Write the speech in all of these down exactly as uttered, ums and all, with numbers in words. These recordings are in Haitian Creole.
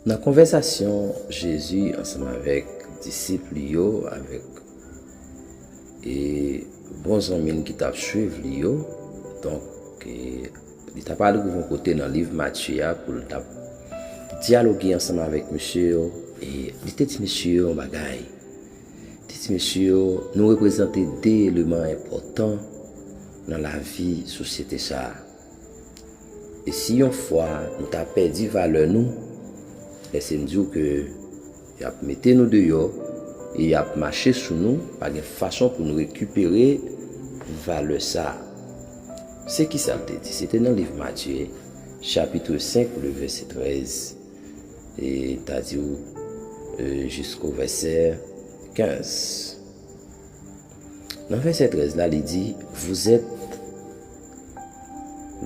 Nan konvèsasyon Jezi ansanm avèk disip li yo, avèk e bon zanmi l ki t ap swiv li yo, donk, e, li t ap al rive yon kote nan liv Matye a pou l t ap dyaloge ansanm avèk mesye yo, e li te di mesye yo yon bagay. Li te di mesye yo, nou reprezante de eleman enpòtan nan lavi sosyete sa a. E si yon fwa nou ta pèdi valè nou, lèse m di w ke y ap mete nou deyò e y ap mache sou nou, pa gen fason pou nou rekipere valè sa a. Se ki sa l te di? Se te nan liv Matye, chapit senk, le vèsè trèz, e ta di w, e, jisko vèsè kenz. Nan vèsè trèz la, li di, vous êtes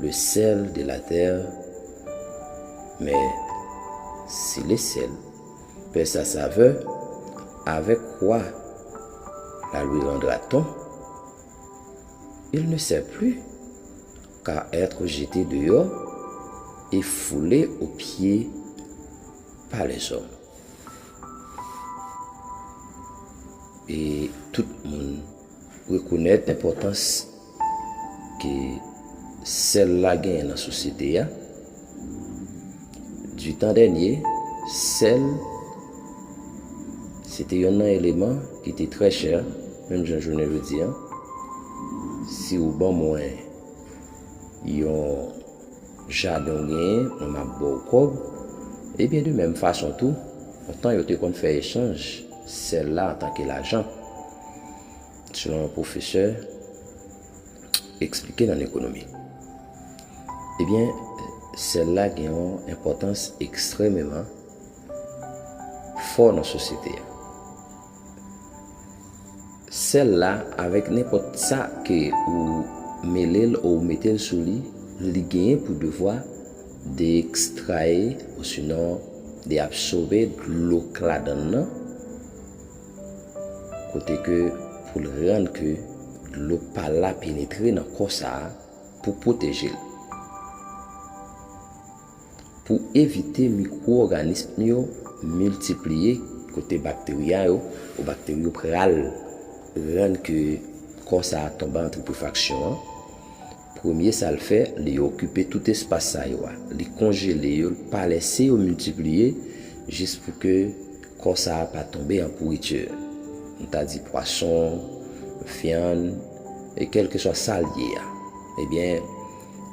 le sel de la terre, mais si le sel perd sa saveur, avec quoi la lui rendra-t-on? Il ne sert plus qu'à être jeté dehors et foulé aux pieds par les hommes. E tout moun rekonèt enpòtans ke sèl la genyen nan sosyete a. Di tan dènye, sèl se te yonn nan eleman ki te trè chè, menm jan jounen jodi a. Si w ban mwen yon jaden w genyen, mwen m ap ba w kòb. Ebyen, de menm fason tou, lontan yo te konn fè echanj sèl la antanke lajan, selon yon pwofesè eksplike nan ekonomi. Ebyen, sèl la gen yon enpòtans ekstrèmeman fò nan sosyete a. Sèl la, avèk nenpòt sa ke ou mele l ou mete l sou li, li genyen pou devwa de ekstraye, osinon de absòbe dlo k ladan l nan, kote ke pou l rann ke dlo pa la penetre nan kò sa a pou pwoteje l. Pou evite mikwo-òganis yo miltipliye, kote bakteri a yo, ou bakteri yo pral rann ke kò sa a tonbe an tripwefaksyon an, premye sa l fè, li okipe tout espas sa yo a. Li konjele yo, l pa lèse yo miltipliye, jis pou ke kò sa a pa tonbe an pouriti. Nou ta di pwason, vyann, e kèlkeswa sa l ye a. Ebyen,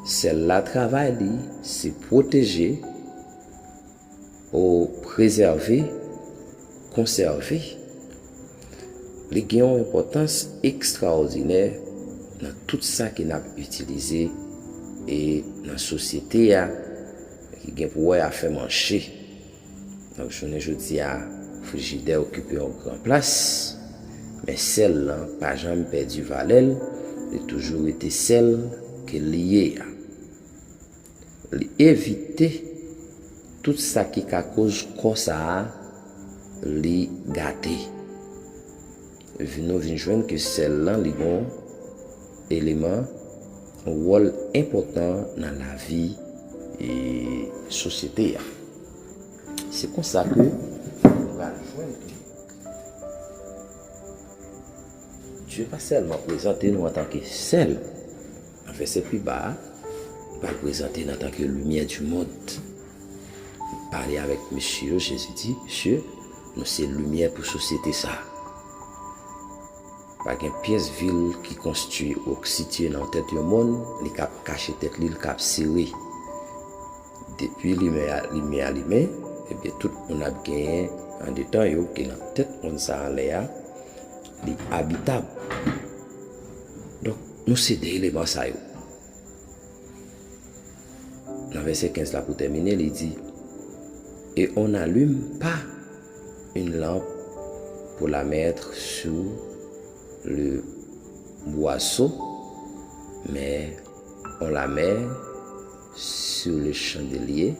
sèl la travay li, se pwoteje ou prezève, konsève. Li gen yon enpòtans ekstraòdinè nan tout sa ke n ap itilize e nan sosyete a, ki gen pou wè afè manje. Donk, jounen jodi a, frijidè okipe yon gran plas, men sèl lan pa janm pèdi valè l, li toujou rete sèl ke li ye a. Li evite tout sa ki ka koz kò sa a li gate. Vi-, nou vin jwenn ke sèl lan li gon eleman, yon wòl enpòtan nan lavi e sosyete a. Se konsa ke nou pral jwenn ke Dye pa sèlman prezante nou antanke sèl. Nan vèsè pi ba a, li pral prezante n antanke limyè di mond. Li pale avèk mesye yo, Jezi di, mesye, nou se limyè pou sosyete sa a. Pa gen pyès vil ki konstwi ou k sitiye nan tèt yon mòn, li k ap kache tèt li, li k ap sere. Depi limyè a, limyè a limen, ebyen, tout moun ap genyen andedan yo ke nan tèt moun sa a anlè a, li abitab. Donk, nou se de eleman sa yo. Nan vèsè kenz la pou tèmine, li di, et on n'allume pas une lampe pour la mettre sous le boisseau, mais on la met sur le chandelier,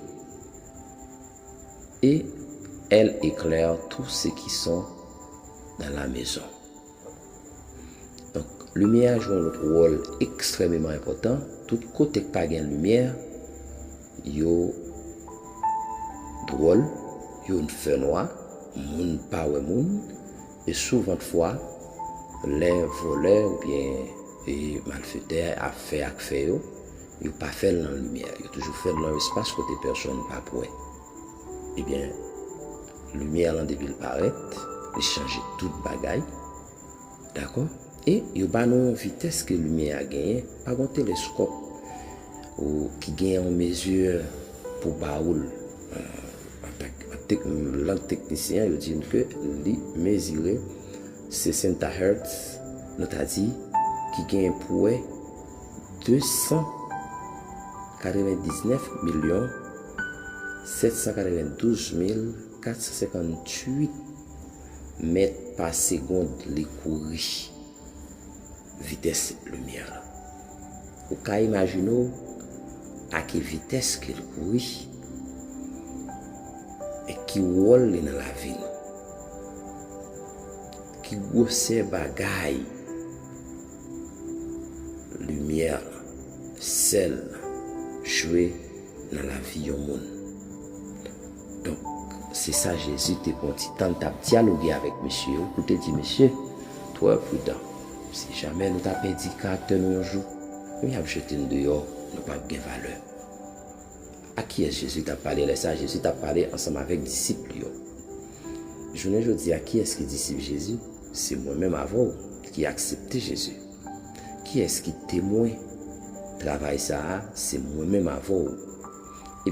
et elle éclaire tous ceux qui sont dans la maison. Donk, limyè a jwe yon lòt wòl ekstrèmeman enpòtan. Tout kote k pa gen limyè, yo dwòl, Youn fè nwa, moun pa wè moun, e souvantfwa, lè vòlè oubyen, e, malfetè ap fè ak fè yo, yo pa fè l nan limyè, yo toujou fè l nan yon espas kote pèsonn p ap wè. Ebyen, limyè lan depi l parèt, li chanje tout bagay, dakò? E yo ba nou yon vitès ke limyè a genyen, pa gen yon teleskòp ou ki gen yon mezi pou ba ou l, euh, an tek-, an tek-, lang teknisyen an, yo di n ke li mezire sesenta hertz, nou ta di, ki gen pou wè de san katrevendiznèf milyon sèt san katrevendouz mil kat san senkantuit mèt pa segond li kouri. Vitès limyè lan. Ou ka imajine w a ki vitès ke l kouri e ki wòl li nan lavi nou. Ki gwosè bagay limyè lan, sèl lan, jwe nan lavi yon moun. Donk, se sa Jezi te pran ti tan l t ap dyaloge avèk mesye yo pou te di mesye, twè pridan. Si jamè nou ta pèdi karaktè nou yon jou, men y ap jete n deyò, nou p ap gen valè. A kiyès Jezi t ap pale lè sa a? Jezi t ap pale ansanm avèk disip li yo. Jounen jodi a, kiyès ki disip Jezi? Se mwen menm avè w ki aksepte Jezi. Kiyès ki temwen travay sa a? Se mwen menm avè w.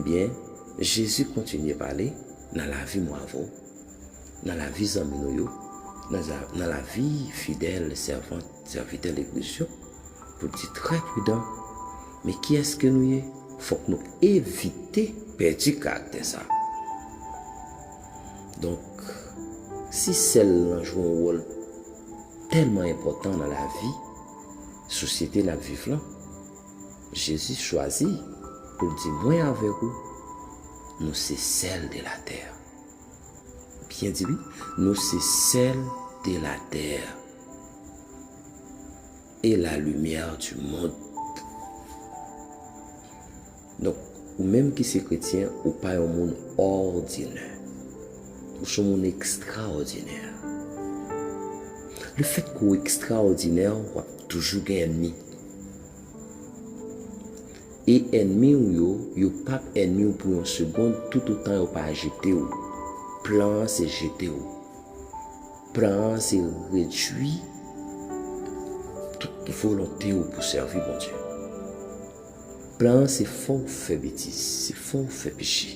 Ebyen, Jezi kontinye pale nan lavi mwen avè w, nan lavi zanmi nou yo, nan za-, nan lavi fidèl sèvant, sèvitè legliz yo, pou l di trè pridan, men kiyès ke nou ye? Fòk nou evite pèdi karaktè sa a. Donk, si sèl lan jwe yon wòl tèlman enpòtan nan lavi sosyete n ap viv lan, Jezi chwazi pou l di mwen avèk ou, nou se sèl de la tè. Byen di wi, nous c'est sel de la terre et la lumière du monde. Donk, ou menm ki se kretyen, ou pa yon moun òdinè. Ou se yon moun ekstraòdinè. Lefètke w ekstraòdinè, w ap toujou gen ènmi. E ènmi w yo, yo p ap ènmi w pou yon segonn, toutotan yo pa jete w. Plan an se jete w. Plan an se redui tout volonte w pou sèvi Bondye. Plan an se fè w fè betiz, se fè w fè peche.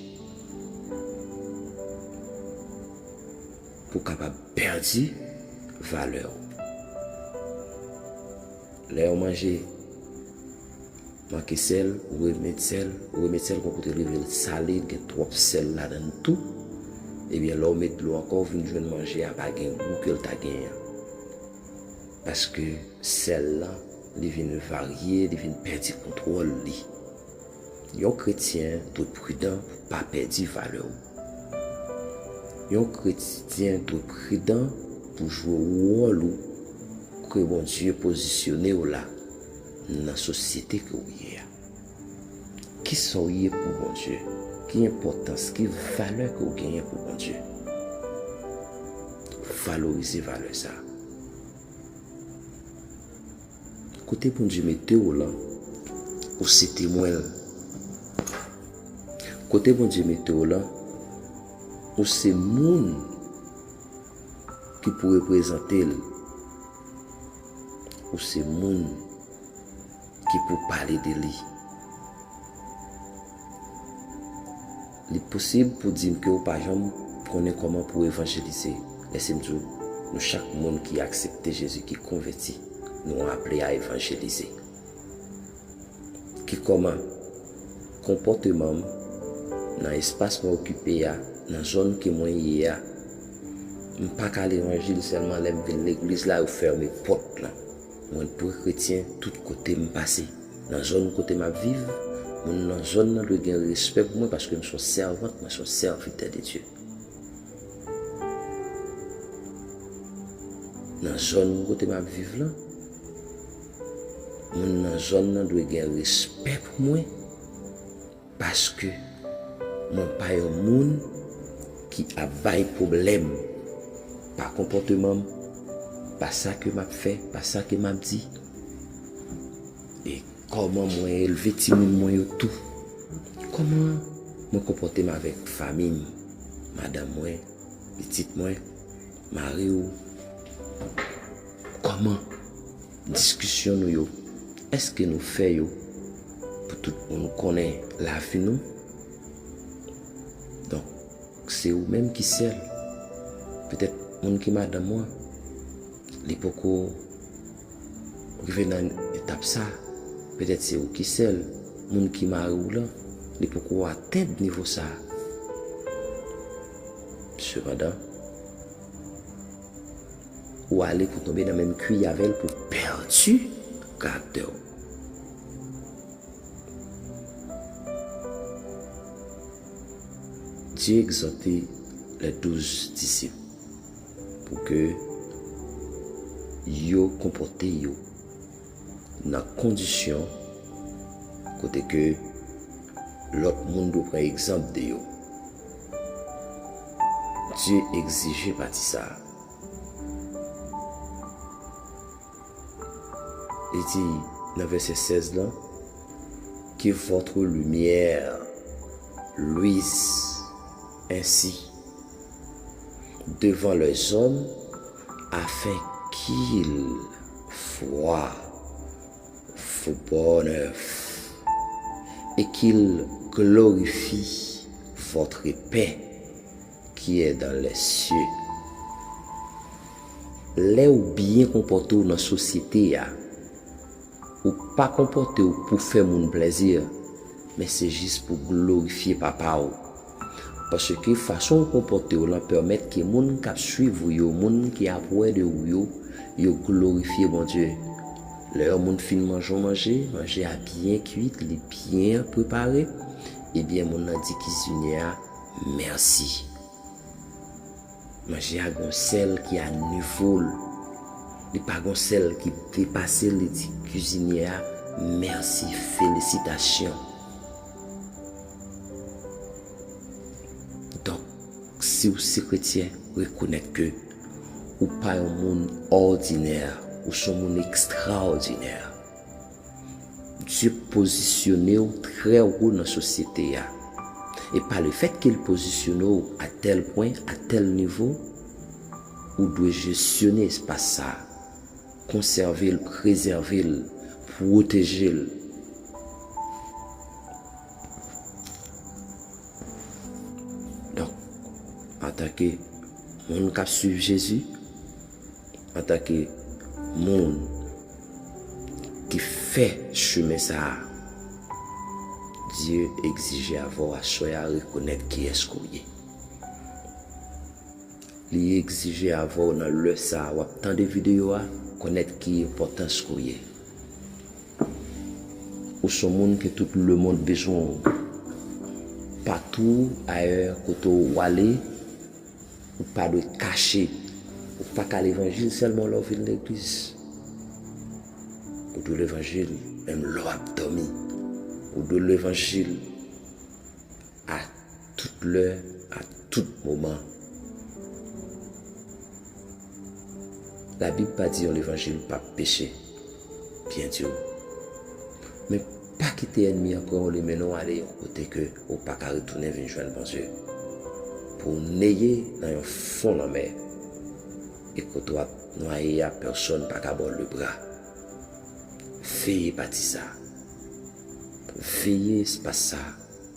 Pou w kapab pèdi valè w. Lè yon manje manke sèl, ou remet sèl, ou remet sèl, gon kote l rive l sale, gen twòp sèl ladan l tou. Ebyen, lè w met dlo ankò, ou vin jwenn manje a pa gen gou ke l ta genyen an. Paske sèl lan, li vin varye, li vin pèdi kontwòl li. Yon kretyen dwe pridan pou pa pèdi valè w. Yon kretyen dwe pridan pou jwe wòl ou ke Bondye pozisyone w la nan sosyete ke w ye a. Kisa w ye pou Bondye? Ki enpòtans, ki valè ke w genyen pou Bondye? Valorize valè sa a. Kote Bondye mete w lan, ou se temwen l. Kote Bondye mete w lan, ou se moun ki pou reprezante l. Ou se moun ki pou pale de li. Li posib pou di m ke w pa janm konnen kòman pou w evanjelize. Lèse m di w, nou chak moun ki aksepte Jezi, ki konvèti, nou aple a evanjelize. Ki kòman konpòteman m nan espas mwen okipe a, nan zòn ke mwen ye a, m pa ka levanjil sèlman lè m vin legliz la, yo fèmen pòt lan. Mwen dwe kretyen tout kote m pase. Nan zòn kote m ap viv, moun nan zòn nan dwe gen respè pou mwen paske m se yon sèvant, mwen se yon sèvitè de Dye. Nan zòn kote m ap viv lan, moun nan zòn nan dwe gen respè pou mwen paske mwen pa yon moun ki ap bay pwoblèm pa konpòteman m, pa sa ke m ap fè, pa sa ke m ap di, e kòman mwen elve timoun mwen yo tou, kòman mwen konpòte m avèk fanmi m, madanm mwen, pitit mwen, mari w, kòman diskisyon nou yo, èske nou fè yo pou tout moun konnen lavi nou? Donk, se ou menm ki sèl. Petèt moun ki madanm ou an, li poko rive nan etap sa. Petèt se ou ki sèl. Moun ki mari w lan, li poko atenn nivo sa. Sepandan, ou ale pou tonbe nan menm kwi avè l pou pèdi karaktè w. Dieu exhorte les douze disciples pou ke yo konpòte yo nan kondisyon kote ke lòt moun dwe pran egzanp de yo. Dieu egzije pati sa a. Li di nan vèsè sèz lan, que votre lumière luise ainsi devant les hommes afin qu'ils voient vos bonnes œuvres et qu'ils glorifient votre Père qui est dans les cieux. Lè ou byen konpòte w nan sosyete a, ou pa konpòte w pou fè moun plèzi, men se jis pou glorifye Papa w. Paske fason w konpòte w lan pèmèt ke moun k ap swiv ou yo, moun ki ap wè de ou yo, yo glorifye Bondye. Lè yon moun fin manje yon manje, manje a byen kwit, li byen prepare, ebyen moun nan di kizinyè a mèsi. Manje a gon sèl ki a nivo l. Li pa gon sèl ki depase l, li di kizinyè a mèsi, felisitasyon. Donk, si w se kretyen, rekonèt ke ou pa yon moun òdinè, ou se yon moun ekstraòdinè. Dye pozisyone w trè wo nan sosyete a. E pa lefèt ke l pozisyone w a tèl pwen, a tèl nivo, ou dwe jesyone espas sa a, konsève l, prezève l, pwoteje l. Donk, antanke moun k ap swiv Jezi, antanke moun ki fè chemen sa a, Dye egzije avè w aswè a rekonèt kiyès ke w ye. Li egzije avè w nan lè sa a w ap tande videyo a, konèt ki enpòtans ke w ye. Ou se yon moun ke tout lemonn bezwen w. Patou ayè kote w ale, ou pa dwe kache. Ou pa ka levanjil sèlman lè w vin legliz. Ou dwe levanjil menm lè w ap dòmi. Ou dwe levanjil a tout lè, a tout moman. Labib pa di yon levanjil p ap peche. Byen di w. Men pa kite ènmi an pran w li mennen w ale yon kote ke ou pa ka retounen vin jwenn Bondye. Pou w neye nan yon fon lanmè. E kote w ap nwaye a, pèsonn pa ka ba w lebra. Veye pati sa. Veye espas sa.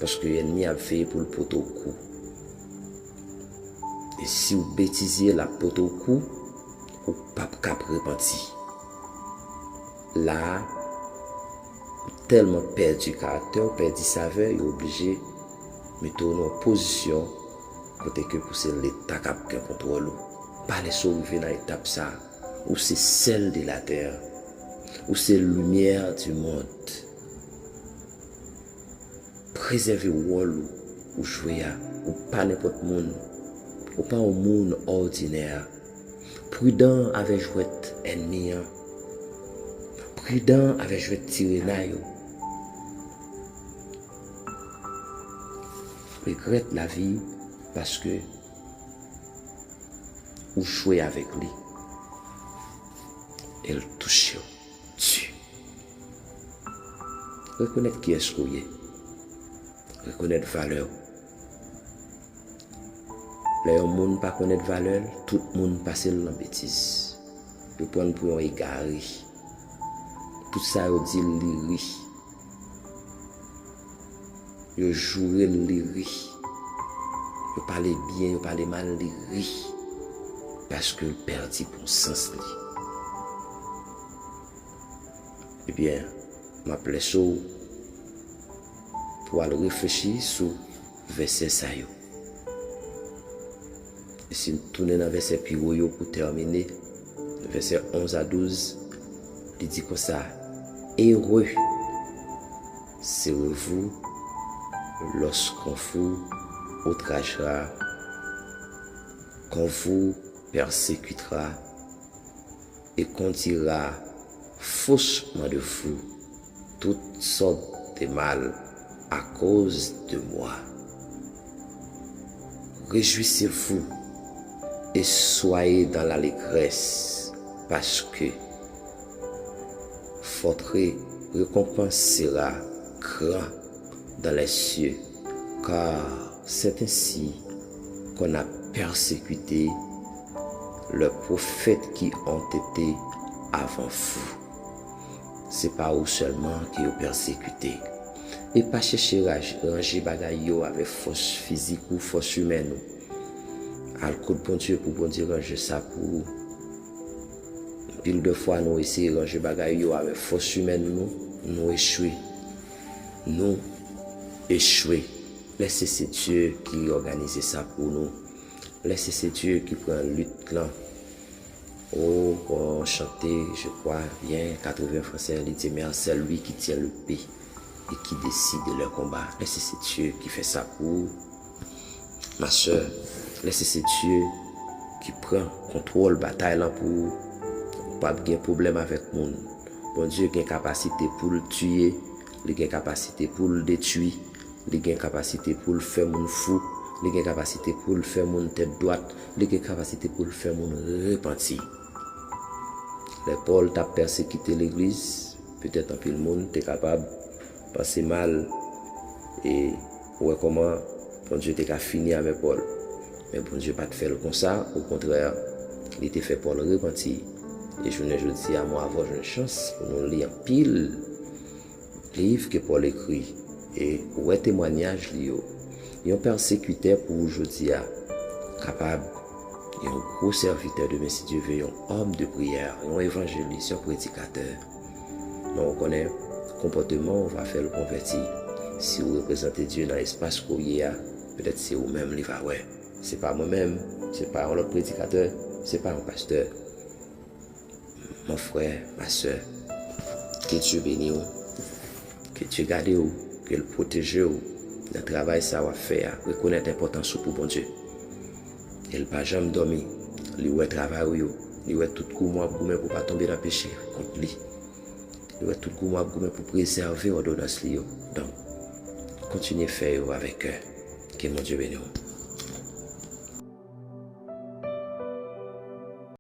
Paske ènmi ap veye pou l pote w kou. E si w betize, l ap pote w kou, ou p ap kab repanti. La a, ou tèlman pèdi karaktè, ou pèdi savè, yo oblije mete w nan yon pozisyon kote ke pou se Leta k ap gen kontwòl ou. Pa lese w rive nan etap sa a. Ou se sèl de latè. Ou se limyè di mond. Prezève wòl ou, ou jwe a. Ou pa nenpòt moun. Ou pa yon moun òdinè. Pridan avè jwèt ènmi an. Pridan avè jwèt ti rena yo. Regrèt lavi paske ou jwe avèk li, e l touche w. Di. Rekonèt kiyès ke w ye. Rekonèt valè w. Lè yon moun pa konèt valè l, tout moun pase l nan betiz. Yo pran l pou yon egare. Tout sa yo di l, li ri. Yo joure l, li ri. Yo pale byen, yo pale mal, li ri. Paske l pèdi bon sans li. Ebyen, m ap lese w pou w al reflechi sou vèsè sa yo. E si n tounen nan vèsè pi wo yo pou tèmine, vèsè onz a douz, li di konsa, Heureux serez-vous lorsqu'on vous outragera, qu'on vous persécutera et qu'on dira faussement de vous toutes sortes de mal à cause de moi. Réjouissez-vous et soyez dans l'allégresse, parce que votre récompense sera grande dans les cieux, car c'est ainsi qu'on a persécuté les prophètes qui ont été avant vous. Se pa ou sèlman ke yo pèsekite. E pa chèche raj-, ranje bagay yo avèk fòs fizik ou fòs imèn ou. Al kot Bondye pou Bondye ranje sa pou ou. Anpil de fwa nou eseye ranje bagay yo avèk fòs imèn nou, nou echwe. Nou echwe. Lèse se Dye ki òganize sa pou nou. Lèse se Dye ki pran lit lan. Oh, bon, chante, je crois bien, katreven fransè, li di, mais c'est lui qui tient l'épée et qui décide les combats. Lèse se Dye ki fè sa pou ou. Ma sè, lèse se Dye ki pran kontwòl batay lan pou ou. Ou p ap gen pwoblèm avèk moun. Bondye gen kapasite pou l tiye, li gen kapasite pou l detwi, li gen kapasite pou l fè moun fou, li gen kapasite pou l fè moun tèt dwat, li gen kapasite pou l fè moun repanti. Lè Pòl t ap pèsekite legliz, petèt anpil moun te kapab panse mal e wè kòman Bondye te ka fini avèk Pòl. Men Bondye pa t fè l konsa, okontrè, li te fè Pòl repanti. E jounen jodi a, mwen avè w jwenn chans pou nou li anpil liv ke Pòl ekri e wè temwayaj li yo. Yon pèsekitè pou ou jodi a kapab yon gwo sèvitè demen, si Dye ve, yon òm de priyè, yon evanjelis, yon predikatè. Men ou konnen, konpòteman w va fè l konvèti. Si w reprezante Dye nan espas ke w ye a, petèt se ou menm li va wè. Se pa mwen menm, se pa yon lòt predikatè, se pa yon pastè. Mon frè, ma sè, ke Dye beni w, ke Dye gade w, ke l pwoteje w nan travay sa w ap fè a. Rekonèt enpòtans ou pou Bondye. E l pa janm dòmi. Li wè travay ou yo. Li wè tout goumen w ap goumen pou w pa tonbe nan peche kont li. Li wè tout goumen w ap goumen pou prezève òdonans li yo. Donk, kontinye fè yo avèk kè. Ke Bondye beni w.